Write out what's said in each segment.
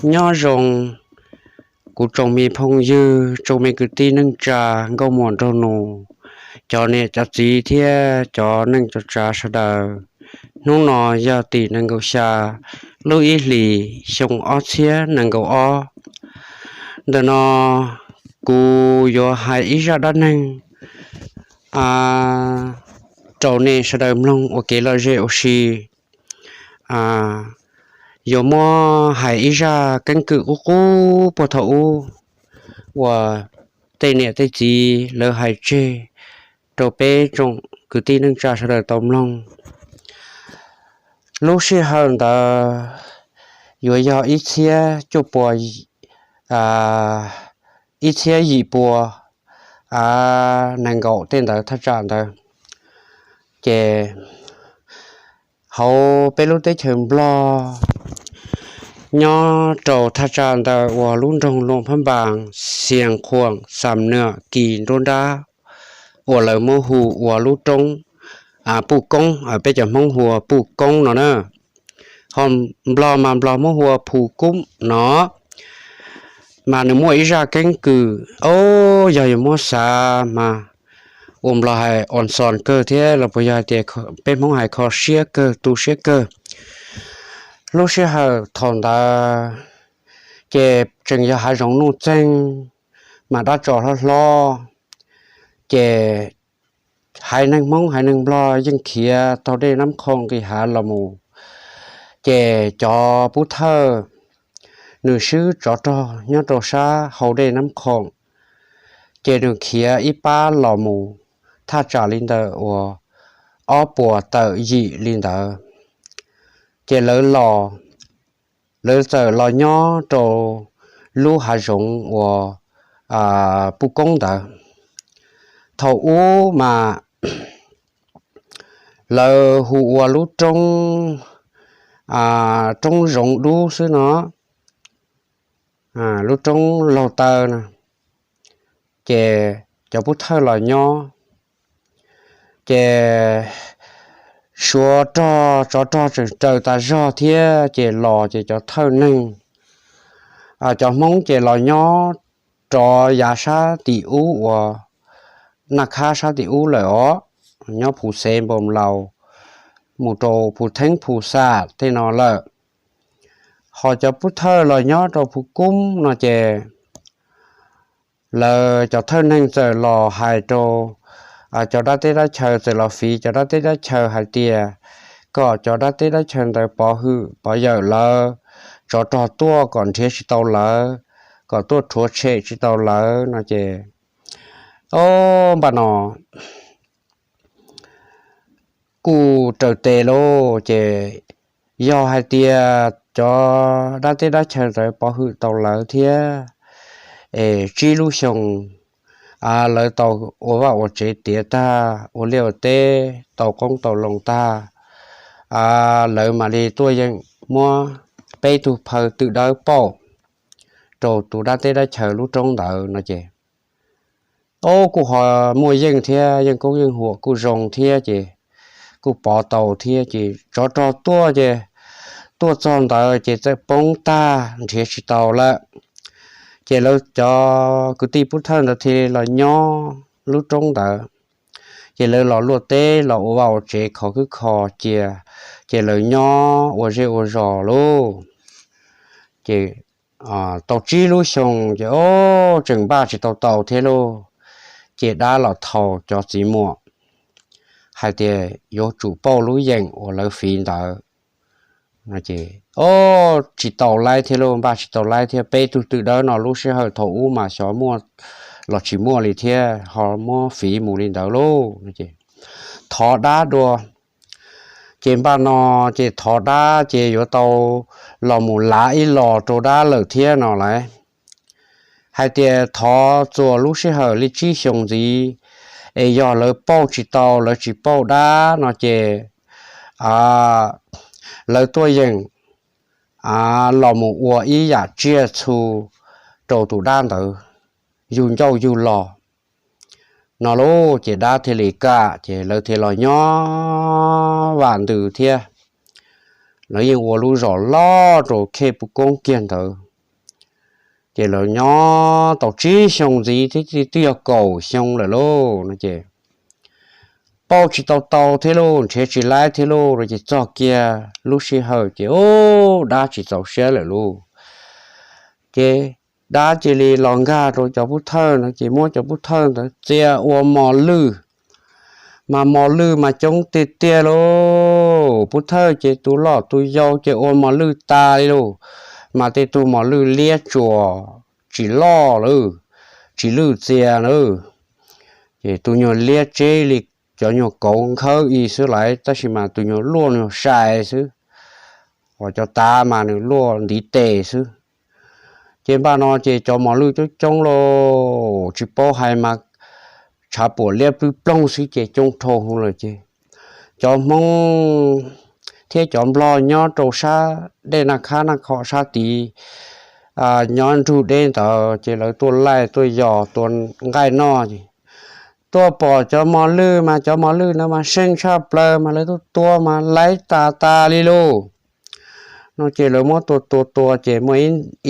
Nyob zoo kuv tsoom me phooj ywg, tsoom me kwv tij neej tsa, nkauj muam nraug nus, cov niam cov txiv thiab cov neej cov tsav sawv daws. Hnub no yog tim nees nkaum xya lub ib hlis xyoo ob txhiab nees nkaum ob. Ntawm no kuv yuav hais ib zaj dab neeg rau nej sawv daws mloog ua kev lom zem ua si. Yuav muab hais ib zaj keeb kwm qub qub puag thaum ub uas tej niam tej txiv lawv hais tseg rau peb tsoom kwv tij neej tsa sawv daws tau mloog. Lub sij hawm ntawd yuav yog ib txhiab cuaj pua, ib txhiab yim pua nees nkaum tej ntawd thaj tsam ntawd. Ces hauv peb lub teb chaws Nplog, nyob rau thaj tsam ntawd uas lub nroog Luam Phab Npas, Xias Khuam, Xam Nuam, Kis Nruab Nrab, uas lawv muab hu ua lub roob Puj Koob, peb cov Hmoob hu ua Puj Koob no na. Ho Nplog mas Nplog muab hu ua Phu Kub no. Mas nws muaj ib zaj keeb kwm, o, yog yuav muab xav mas ua Nplog hais on xon kawg thiab los puas yog hais tias peb Hmoob hais kho siab kawg, tu siab kawg. Lub sij hawm thaum ntawd ces tseem yog hav zoov nuj txeeg, mas dab tsov hlob hlob, ces haiv neeg Hmoob haiv neeg Nplog yeej khiav taug dej Nab Khoom nqis hav los mus. Ces cov pub thawj nws swb tsov rog nyob rau sab hau dej Nab Khoom, ces nws khiav ib pab los mus thaj tsam li ntawm uas ob puas tawm yim li ntawd. Ces lawv los, lawv txawm los nyob rau lub hav zoov uas Puj Koob ntawd. Thaum ub mas lawv hu ua lub roob, roob zoov dub xwb no, lub roob laug taw no. Ces cov pub thawj los nyob, ces suav rog tsov rog tseem raws tas zog thiab, ces los ces cov thawj neeg, cov Hmoob ces los nyob rov yav sab tim ub uas Naj Khab sab tim ub lawm os, nyob Phu Xev Npoo Laus mus rau Phu Theeb Phu Xam tej no lawm. Ho cov pub thawj los nyob rau Phu Kub no ces lawv cov thawj neeg txawm los hais rau cov dab teb dab chaw, txawm los fiv cov dab teb dab chaw hais tias kom cov dab teb dab chaw ntawd pov hwm pov yawm lawv, tsov rog tuaj kom nrhiav tsis tau lawv, kom tuaj rhuav tshem tsis tau lawv no ces, o, npaj no kuj raws tes lauj. Ces yog hais tias cov dab teb dab chaw ntawd pov hwm tau lawv thiab, es tsib lub xyoo lawv tau ua vaj ua tsev tiav tag, ua liaj ua teb tau qoob tau loo tag, lawv mam li tuaj yeem muab peb tug phaw twm dawb pauj rau tus dab teb dab chaw lub roob ntawd no ces, o, kuj ho muaj yeej thiab, yeej koob yeej huam kuj zoo thiab ces kuj pov tau thiab ces tsov rog tuaj ces tuaj txog ntawd ces txawm poob tag nrhiav tsis tau lawm. Ces lawv cov kwv tij pub thawj ntawd thiaj los nyob lub roob ntawd. Ces lawv los luaj teb los ua vaj ua tsev khov khwb kho cia, ces lawv nyob ua zej ua zos lauj. Ces tau tsib lub xyoo ces, o, tseem npaj tsis tau tau thiab lauj. Ces dab los thau cov txiv muam hais tias yuav tsum pauj lub yeem uas lawv fiv ntawd. O, tsis tau laib thiab lauj, npaj tsis tau laib thiab, peb tug twm dawb no lub sij hawm thaum ub mas xyov muaj los tsis muaj li thiab, ho muab fiv mus li ntawd lauj. Thov dab dua, Ces npaj no ces thov dab ces yuav tau los mus lav ib los rau dab lawm thiab no lawm. Hais tias thov txuas lub sij hawm li tsib xyoo ntxiv, es yog lawv pauj tsis tau, lawv tsis pauj dab no ces lawv tuaj yeem los mus ua ib yam tsiaj txhu rau tus dab ntawd yug ncauj yug lo no lauj. Ces dab thiaj li kam, ces lawv thiaj los nyob vam ntws thiab. Lawv yeej ua lub zos loj rau khej puv koob kiag ntawd. Ces lawv nyob tau tsib xyoo ntxiv thiab, twb yog kaum xyoo lawm lauj no ces pauj tsis tau tau thiab lauj, nrhiav tsis laib thiab lauj no ces txog kiag lub sij hawm ces ub, dab tsis txaus siab lawm lauj. Ces dab cia li los nkag rau cov pub thawj no ces muab cov pub thawj ntawd txia ua mos lwj. Mas mos lwj mas coob tiag tiag lauj, pub thawj ces tus loj tus yau ces ua mos lwj tas li lauj. Mas tej tug mos lwj liab tsuas tsis loj lawm, tsis lwj txia lawm. Ces tus nyuag liab tseb li cov nyuag kauv nkhawb i xwb lawm, tab sis mas tus nyuag luaj nyuag sai xwb, uas cov tav mas nws luaj ntiv tes xwb. Ces npaj no ces cov mos lwj coob coob lauj, tsis paub hais mas tshav puam liab plwb ploog xwb ces coob dhau hwv lawm ces cov Hmoob thiab cov Nplog nyob rau sab dej Naj Khab Naj Khom sab tid, nyob nrug deb ntawd ces lawv tuaj laij tuaj yos tua nqaij noj es tuaj pom cov mos lwj mas cov mos lwj ntawd mas seej tshaj plaws mas lawv tuaj tua mas laib tas tas li lauj. No ces lawv muab tua tua tua ces muaj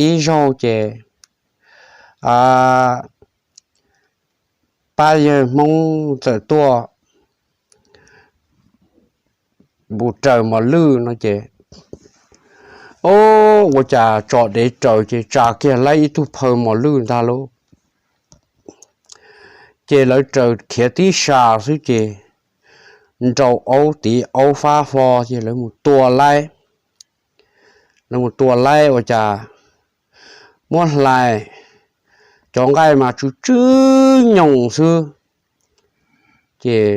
ib zaug ces pab yawg Hmoob txawm tuaj mus raws mos lwj no ces, o, ua cas tso dev raws ces tsa kiag laib ib tug phaw mos lwj ntag lauj. Ces lawv raws khiav tib sas xwb ces nrau aub tiv aub fab hlo ces lawv mus tua laib. Lawv mus tua laib ua cas muab hlais, cov nqaij mas tsw tsw nyoos xwb. Ces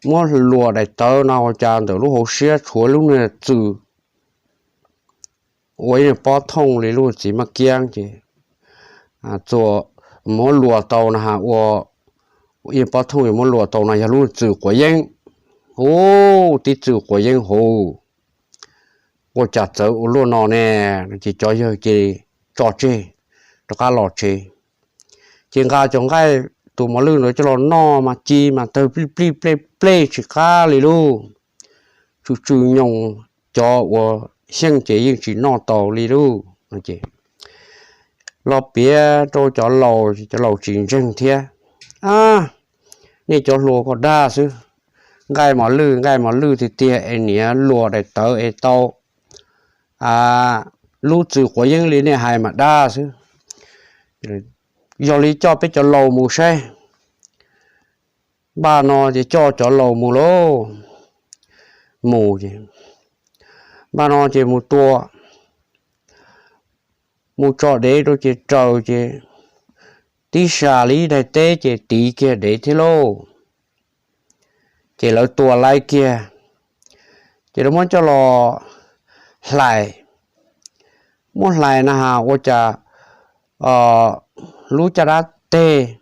muab luas daim tawv no ua cas ntawm lub hauv siab tshuav lub niag txwm ua ib pob thooj li lub txiv maj kiab ces txuas muab luas tau no ha, ua ib pob thooj muab luas tau no yog lub txwm quav yeeb. Ub, tib txwm quav yeeb hauv, ua cas txawv ua luaj no ne? Ces cov yawg cia li tso tseg rov qab los tsev. Ces nqa cov nqaij tus mos lwj ntawd coj los noj mas ci mas tawg plij plij plej plej tsis qab li lauj. Tsw tsw nyoos, cov uas xyeej ces yeej tsis noj tau li lauj. Los piav rau cov laus, cov laus tsis ntseeg thiab. Nej cov hluas koj dag xwb, nqaij mos lwj nqaij mos lwj tiag tiag es niaj luas daim tawv es tau lub txwm quav yeeb li nej hais mas dag xwb. Yog li coj peb cov laus mus saib. Npaj no ces coj cov laus mus lauj. Mus ces, npaj no ces mus tua, mus tso dev rau ces raws ces tib sas li ib daim teb ces tiv kiag dev thiab lauj. Ces lawv tua laib kiag, ces lawv muab coj los hlais. Muab hlais na has ua cas lub caj dab teg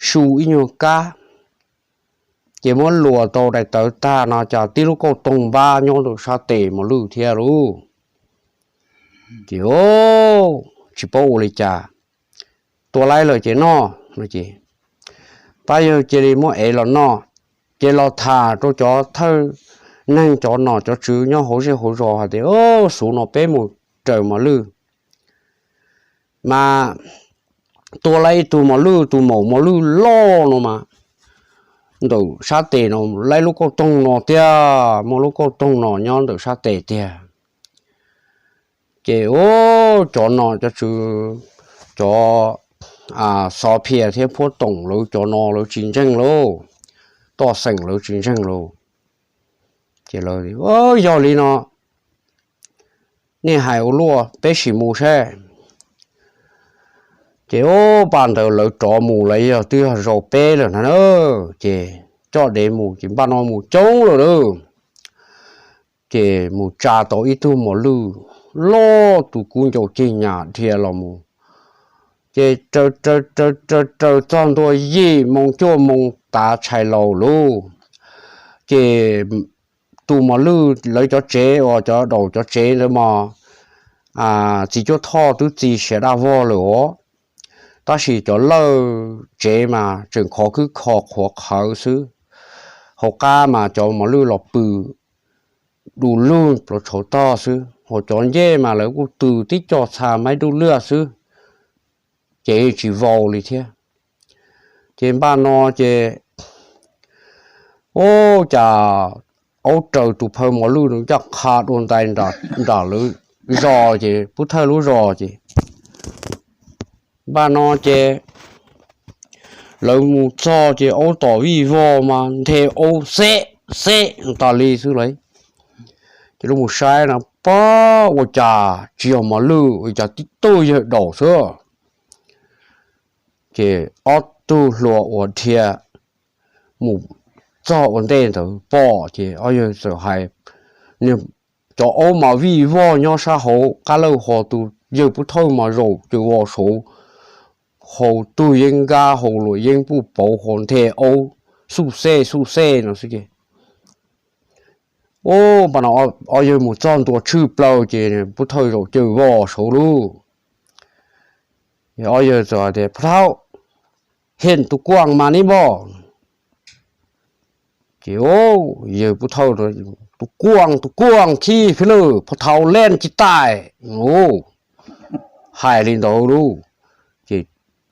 su ib nyuag kab, ces muab luas tau daim tawv tag no cas tib lub kauj toog npab nyob ntawm sab tes mos lwj thiab lauj. Ces tsis paub ua li cas, tua laib lawm ces noj no ces pab yawg cia li muab ev los noj. Ces los tham rau cov thawj neeg cov nom cov tswv nyob hauv zej hauv zos hais tias, Xuv no peb mus raws mos lwj mas tua laib ib tug mos lwj, tus maum mos lwj loj no mas ntawm sab tes no laib lub kauj toog no tiag, muaj lub kauj toog no nyob ntawm sab tes tiag. Ces cov nom cov tswv, cov xov phiaj thiab phuab toom lawv cov no lawv tsis ntseeg lauj, toj xeem lawv tsis ntseeg lauj. Ces yog li no, nej hais ua luaj peb sim mus saib. Ces npaj ntawd lawv rov mus lawm, yog twb yog zaus peb lawm na, ces coj dev mus ces npaj no mus coob lawm lauj. Ces mus tsa tau ib tug mos lwj loj, tus kub ncau ceg nyas dhia los mus. Ces raws raws raws raws txog ntua yim moo cuaj moo tav tshais laus lauj, ces tus mos lwj lawv cov tsev uas cov daus cov tsev ntawd mas txiv cuab thoj twb txi siav daj vog lawm os. Tab sis cov lawj tsev mas tseem khov khwb kho qhuav qhawv xwb. Hauv qab mas cov mos lwj los pw du lug plaws tshauv tog xwb, hos cov ncej mas lawv kuj tws tib co txha maib duj liaj xwb, ces tsis vau li thiab. Ces npaj no ces, ub, cas aub raws tus phaw mos lwj ncaj qha dua ntais nram lawv zos, ces Pub Thawj lub zos ces npaj no ces lawv mus txog ces aub tom vij vog mas nthe aub xeb xeb tas li xwb lauj. Ces lawv mus saib no, pab, ua cas tsis yog mos lwj, ua cas tib tug yawg daus xwb. Ces ob tug hluas uas dhia mus txog ua ntej ntawd pom, ces ob yawg txawm hais, cov aub mas vij vog nyob sab hauv qab lawj, hos tus yawg Pub Thawj mas zaum caws vos saud, hos tug yeeb nkab hos luam yeeb puj pauv hos nthe aub xuj xej xuj xej no xwb ces. Ub, npaj no ob yawg mus txog ntua tshwj plaws ces Pub Thawj zaum caws vos saud lauj. Ob yawg txawm tias, Pub Thawj, hej tus kuaj mas neb npaj. Ces yawg Pub Thawj, Tus kuaj, tus kuaj khib phi lawm, pov thau leej tsis taij. Hais li ntawd lauj, ces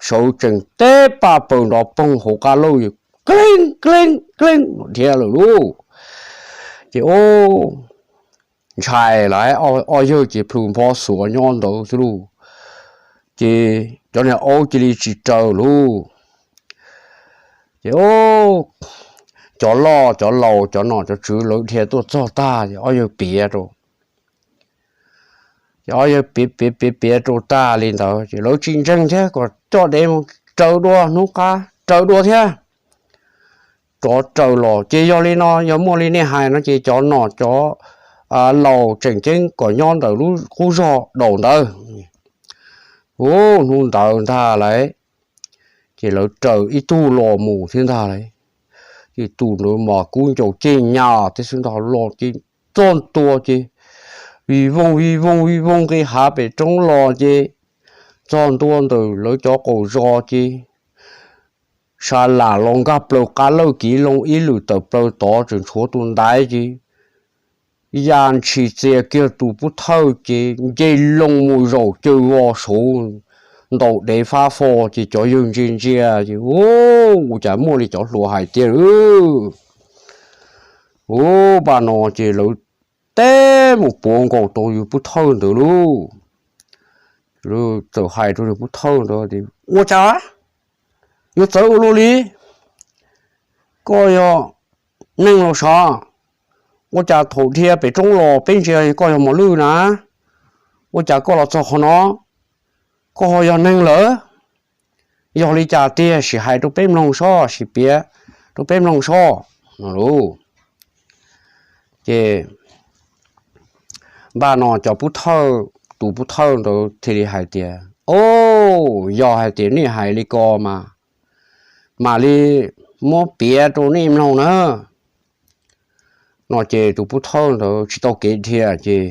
sawv tsees teb paj paws nrov poog hauv qab lauj, kleeb kleeb kleeb dhia lawm lauj. Ces ntshai lawm, ob yawg ces plhws npho xuav nyob ntawd xwb lauj. Ces cov niag aub cia li tsis raws lauj. Ces cov loj cov laus cov nom cov tswv lawv dhia tuaj txog tag ces ob yawg piav rau. Ces ob yawg piav piav piav piav rau tag li ntawd ces lawv tsis ntseeg thiab, kom coj dev mus raws dua, hnub qab raws dua thiab. Rov raws los ces yog li no, yog muaj li nej hais no ces cov nom cov laus tseem ceeb kom nyob ntawm lub qub zog daus ntawd. Ub, hnub ntawd ntag lauj, ces lawv raws ib tug los mus thiab ntag lauj. Ces tus ntawd mas kub ncaus ceg nyas thiab xwb ntag, los ces txog ntua ces vij voog vij voog vij voog nqis hav pem roob los ces txog ntua ntawm lawv cov qaum zos ces sa lam los nkag plaws qab lawj kiv loo ib lwm tawm plaws tod tseem tshuav tus ntaiv ces ya ntshis txias kiag tus Pub Thawj ces nce loo mus zaum caws vos saud ntaus dev fab fo ces cov yawg ntsia ntsia ces, Ub, ua cas muaj li cov hluas hais tiag lauj? Ub, npaj no ces lawv teb mus puav nkaus tau yawg Pub Thawj ntawd lauj. Txawm hais rau yawg Pub Thawj ntawd tias, Ua cas yuav txawv ua luaj li? Koj yog neeg los sav? Ua cas thaum dhia pem roob los peb ntsia koj yog mos lwj na, ua cas koj los txog qhov no, koj ho yog neeg lawm? Yog li cas tiag sim hais rau peb mloog sob, sim piav rau peb mloog sob no lauj. Ces npaj no cov Pub Thawj, tus Pub Thawj ntawd thiaj li hais tias, Au, yog hais tias nej hais li ko mas mam li muab piav rau nej mloog na. No ces tus Pub Thawj ntawd tsis tau kev dhia ces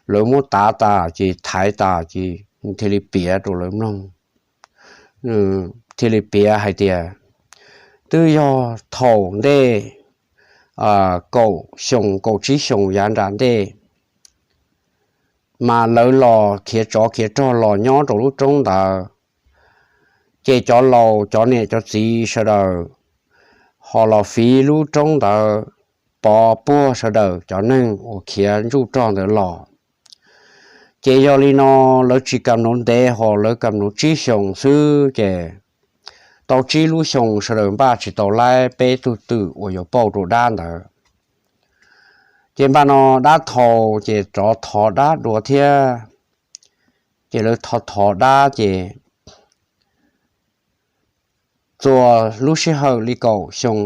lawv muab tav tas ces thaiv tas ces thiaj li piav rau lawv mloog. Thiaj li piav hais tias, twb yog thaum ntej kaum xyoo kaum tsib xyoo yav nram ntej, mas lawv los khiav tsov khiav rog los nyob rau lub roob ntawd, ces cov laus cov niam cov txiv sawv daws ho los fiv lub roob ntawd, pov puag sawv daws cov neeg uas khiav ntsuj rog ntawd los. Ces yog li no, lawv tsis kam nuv ntev ho lawv kam nuv tsib xyoos xwb ces tau tsib lub xyoo sawv daws npaj tsis tau laib peb tug twm uas yuav pauj rau dab ntawd. Ces npaj no dab thaus ces rov thov dab dua thiab. Ces lawv thov thov dab ces txuas lub sij hawm li kaum xyoo,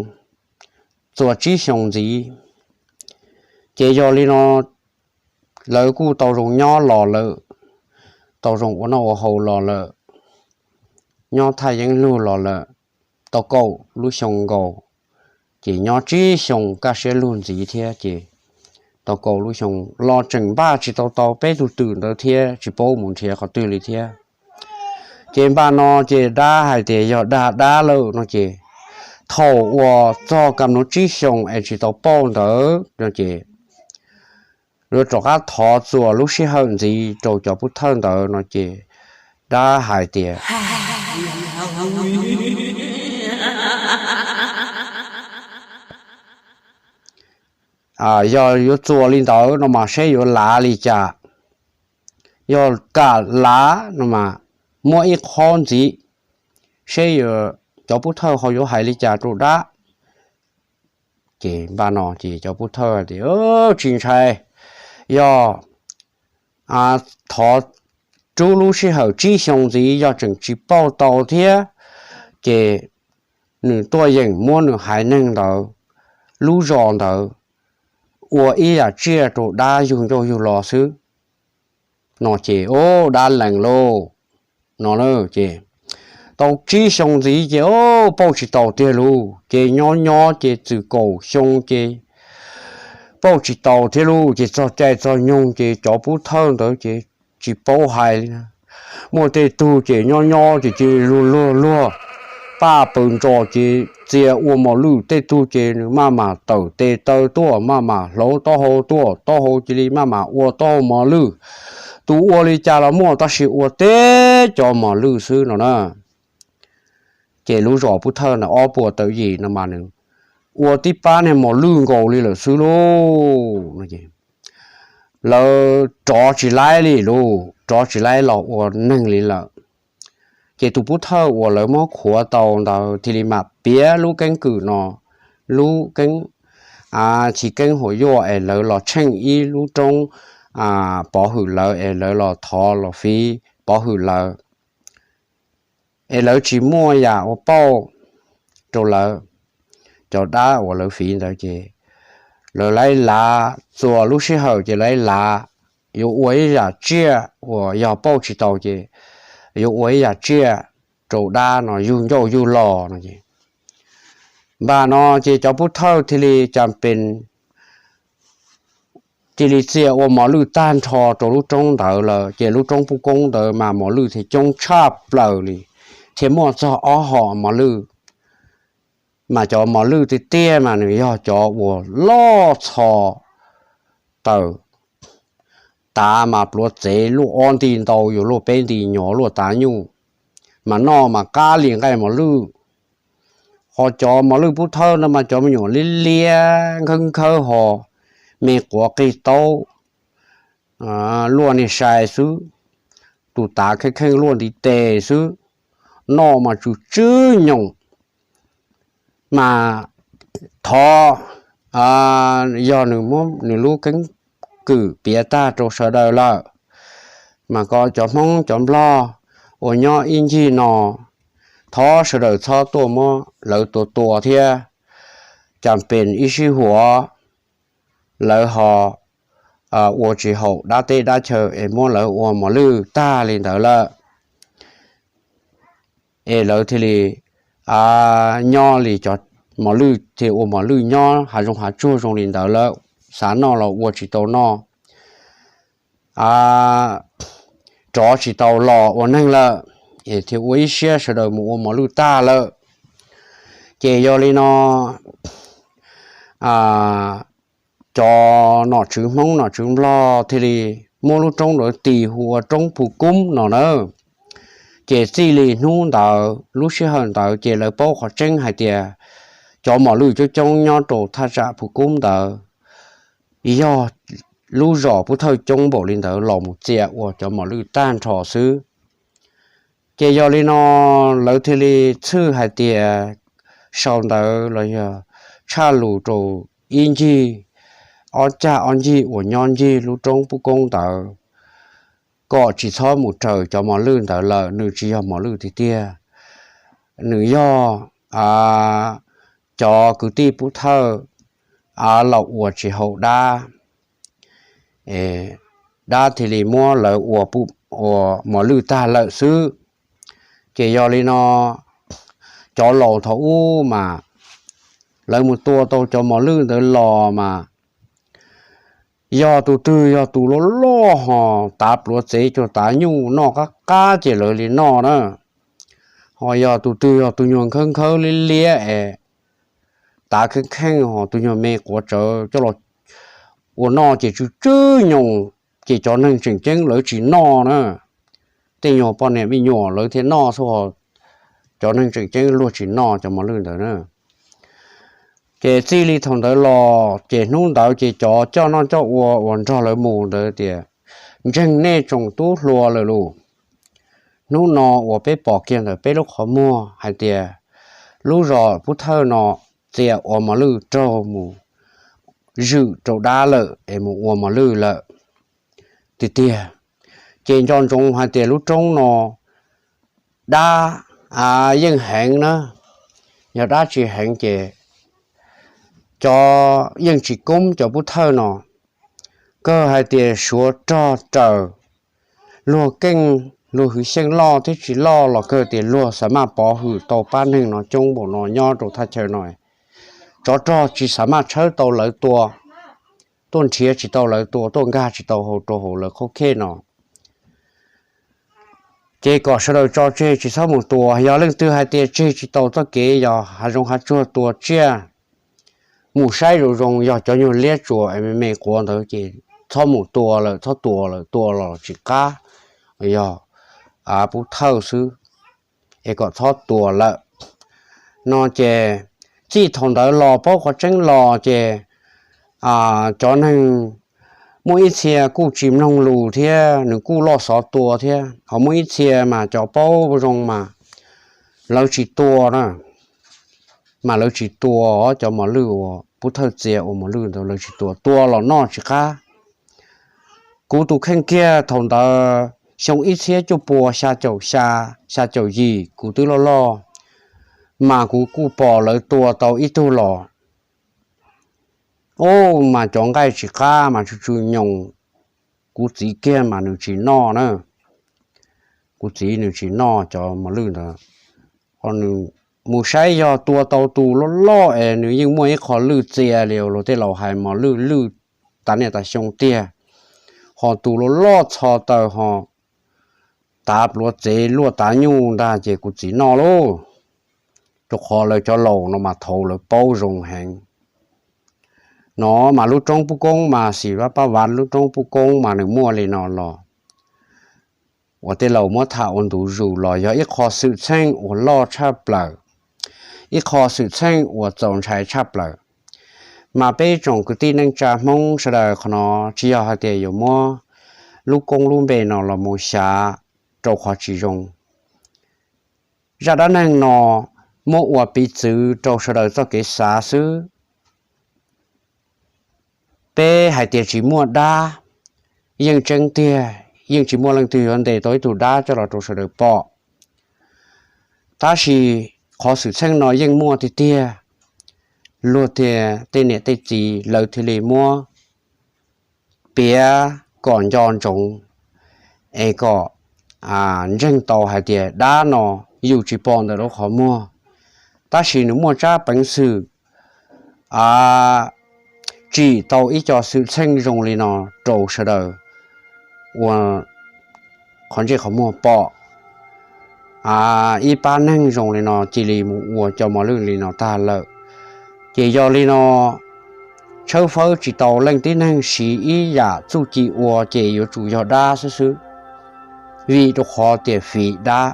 txuas tsib xyoo ntxiv, Ces yog li no lawv kuj tau zoo nyob los lawm, tau zoo ua noj ua haus los lawm, nyob thaj yeeb lug los lawm tau kaum lub xyoo nkaus. Ces nyob tsib xyoo kaj siab lug ntxiv thiab ces tau kaum lub xyoo los tseem npaj tsis tau tau peb tug twm ntawd thiab tsis paub mus nrhiav qhov twg li thiab. Ces npaj no ces dab hais tias yog dag dab lawm no ces thaum uas txog kam nuv tsib xyoo es tsis tau pauj ntawd no ces yuav rov qab thov txuas lub sij hawm ntxiv rau cov pub thawj ntawd no ces dab hais tias yog yuav txuas li ntawd no mas seb yuav lav li cas. Yog kam lav no mas muab ib qhob ntxiv seb cov pub thawj ho yuav hais li cas rau dab. Ces npaj no ces cov pub thawj tias tsis ntshai, yog thov rub lub sij hawm tsib xyoo ntxiv yog tseem tsis pauj tau thiab ces nws tuaj yeem muab nws haiv neeg ntawd lub zos ntawd ua ib yam tsiaj rau dab yug ncauj yug lo xwb no ces dab lees lauj no ces tau tsib xyoo ntxiv ces pauj tsis tau tiag lauj. Ces nyob nyob ces txwm kaum xyoo ces pauj tsis tau thiab lauj. Ces txog caij txog nyoog ces cov pub thawj ntawd ces tsis paub hais li. Muaj tej tug ces nyob nyob ces cia li luag luag luag paj paws ntsos ces txia ua mos lwj. Tej tug ces nws maj mam tawm tes taw tuaj, maj mam hlauv taub hau tuaj, taub hau cia li maj mam ua taub hau mos lwj. Tus ua li cas los muaj tab sis ua teb cov mos lwj xwb no na. Ces lub zos pub thawj ntawd ob puas tawm yim no mas nws ua tib pab niag mos lwj nkaus li lawm xwb lauj. Lawv rov tsis laib li lauj, rov tsis laib los ua neeg li lawm. Ces tus pub thawj uas lawv muab khuav tau ntawd thiaj li mam piav lub keeb kwm no, lub keeb, chiv keeb huam yuaj es lawv los tsheej ib lub roob pov hwm lawv es lawv los thov los fiv pov hwm lawv, es lawv tsis muaj yam ua pauj rau lawv. Cov dab uas lawv fiv ntawd ces lawv laib lav, txuas lub sij hawm ces laib lav yuav ua ib yam tsiaj uas yog pauj tsis tau ces yuav ua ib yam tsiaj rau dab no yug ncauj yug lo no es. Npaj no ces cov pub thawj thiaj li cas pes cia li txia ua mos lwj tag nrho rau lub roob ntawd lawm. Ces lub roob pub koob ntawd mas mos lwj thiaj coob tshaj plaws li, thiaj muaj txog ob hom mos lwj. Mas cov mos lwj tiag tiag mas nws yog cov uas loj txho tawm, tav mas pluav txev luaj ob nti ntau, yus luaj peb nti nyuag luaj tav nyuj, mas noj mas qab li nqaij mos lwj. Ho cov mos lwj pub thawj no mas cov me nyuam liab liab nkhawb nkhawb ho me quav qig taub, luaj niag sai xwb, tus tav kheej kheej luaj ntiv tes xwb, noj mas tsw tswb nyoos. Mas thov yog nws muab nws lub keeb kwm piav tag rau sawv daws lawm, mas kom cov Hmoob cov Nplog uas nyob ib ncig no, thov sawv daws txhob tuaj muab lawv tua tua thiab. Cas pes ib sij huam lawv ho ua tsis haum dab teb dab chaw es muab lawv ua mos lwj tag li ntawd lawm, es lawv thiaj li nyob li cov mos lwj, thiaj ua mos lwj nyob hav zoov hav tsuag zoo li ntawd lawm, xav noj los ua tsis tau noj, rov tsis tau los ua neeg lawm, es thiaj ua ib siab sawv daws mus ua mos lwj tag lawm. Ces yog li no cov nom tswv Hmoob nom tswv Nplog thiaj li muab lub roob ntawd tis hu ua roob Phu Kub no na. Ces txij li hnub ntawd lub sij hawm ntawd ces lawv paub qhov tseeb hais tias cov mos lwj coob coob nyob rau thaj tsam Phu Kub ntawd yog lub zos pub thawj coob npaum li ntawd los mus txia ua cov mos lwj tag nrho xwb. Ces yog li no lawv thiaj li txhwj hais tias sau ntawv los yog tshaj lus rau ib ncig, ob cag ob ncig uas nyob ncig lub roob pub koob ntawd, kom tsis txhob mus raws cov mos lwj ntawd lawm, nws tsis yog mos lwj tiag tiag, nws yog cov kwv tij pub thawj los ua tsis haum dab. es dab thiaj li muab lawv ua, ua mos lwj tag lawm xwb. Ces yog li no, cov laus thaum ub mas lawv mus tua tau cov mos lwj ntawd los mas yog tus twg yog tus loj loj ho tav pluav txev cuag tav nyuj noj qab qab ces lawv li noj na. Ho yog tus twg yog tus nyuag nkhawb nkhawb liab liab es tav kheej kheej ho tus nyuag me quav tsawv coj los ua noj ces tsw tsw nyoos, ces cov neeg tseem ceeb lawv tsis noj na. Tej nyuag poj niam me nyuam lawv thiaj noj xwb, cov neeg tseem ceeb luag tsis noj cov mos lwj ntawd na. Ces txij li thaum ntawd los ces hnub ntawd ces cov coj noj coj ua uas nrog lawv mus ntawd tias, ntseeg nej tsoom tub hluas lawm lauj, hnub no uas peb pom kiag ntawm peb lub qhov muag hais tias lub zos Pub Thawj no txia ua mos lwj raug mus zwm rau dab lawm es mus ua mos lwj lawm tiag tiag. Ces nco ntsoov hais tias lub roob no dab yeej heev na, yog dab tsis heev ces cov yeej tsis koob cov Pub Thawj no. Kawg hais tias suav rog raws, luag keej luag hwv xyeej loj thiab tsis loj los kawg tias luag xav maj pov hwm tau pab neeg no coob npaum no nyob rau thaj chaw no. Tsov rog tsis xav maj tshawb tau lawv tua, tuaj nrhiav tsis tau lawv tua, tuaj nkag tsis tau hauv rau hauv lawv qhov khej no. Ces kom sawv daws tso tseg tsis txhob mus tua, yog leej twg hais tias tseg tsis tau txoj kev yog hav zoov hav tsuag tua tsiaj, mus saib zoo zoo, yog cov nyuag liab tsuas me me quav ntawd ces txhob mus tua lawm, txhob tua lawm, tua los tsis qab, yog Pub Thawj xwb, es kom txhob tua lawm no. Ces txij thaum ntawd los paub qhov tseeb los ces cov neeg muaj ib txhia kuj tsis mloog lus thiab nws kuj loj xov tua thiab, ho muaj ib txhia mas cov paub zoo mas lawv tsis tua na, mas lawv tsis tua cov mos lwj uas Pub Thawj txia ua mos lwj ntawd, lawv tsis tua, tua los noj tsis qab. Kuv tus kheej kiag thaum ntawd xyoo ib txhiab cuaj pua xya caum xya, xya caum yim kuv twb loj loj, mas kuv kuj pom lawv tua tau ib tug los, ub, mas cov nqaij tsis qab mas tsw tsw nyoos. Kuv txiv kiag mas nws tsis noj na, kuv txiv nws tsis noj cov mos lwj ntawd. Ho nws mus saib yog tua tau tus loj loj es nws yeej muaj ib qho lwj txia li luag tej laus hais mos lwj lwj tas niaj tas xyoo tiag, ho tus loj loj txho taw ho tav pluav txev luaj tav nyuj ntag ces kuv txiv noj lauj. Rau qhov lawv cov laus no mas thaud lawv paub zoo heev. No mas lub roob Pub Koob mas xim vaj paj vav lub roob Pub Koob mas nws muaj li no los, uas tej laus muab tham ua ntu zus los yog ib qho xwm txheej uas loj tshaj plaws, ib qho xwm txheej uas txaus ntshai tshaj plaws. Mas peb tsoom kwv tij neej tsa Hmoob sawv daws, qhov no tsis yog hais tias yuav muab lub koob lub npe no los mus xyav rau qhov tsis zoo. Zaj dab neeg no muab ua piv txwv rau sawv daws txoj kev xav xwb. Peb hais tias tsis muaj dab, yeej tseeb tiag, yeej tsis muaj leej twg yuav ntes tau ib tug dab coj los rau sawv daws pom. Tab sis qhov xwm txheej no yeej muaj tiag tiag. Luag tiag, tej niam tej txiv lawv thiaj li muab piav kom nco ntsoov, es kom ntseeg tau hais tias dab no yus tsis pom ntawm lub qhov muag, tab sis nws muaj tsab peev xwm tsim tau ib co xwm txheej zoo li no rau sawv daws ua qhov ntsej qhov muag pom. Ib pab neeg zoo li no cia li mus ua cov mos lwj li no tag lawm. Ces yog li no, tshawb fawb tsis tau leej tib neeg siv ib yam txuj ci ua ces yuav tsum yog dab xwb xwb, vim rau qhov tias fiv dab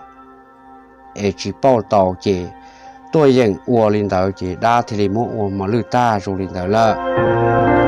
es tsis pauj tau ces tuaj yeem ua li ntawd ces dab thiaj li muab ua mos lwj tag zoo li ntawd lawm.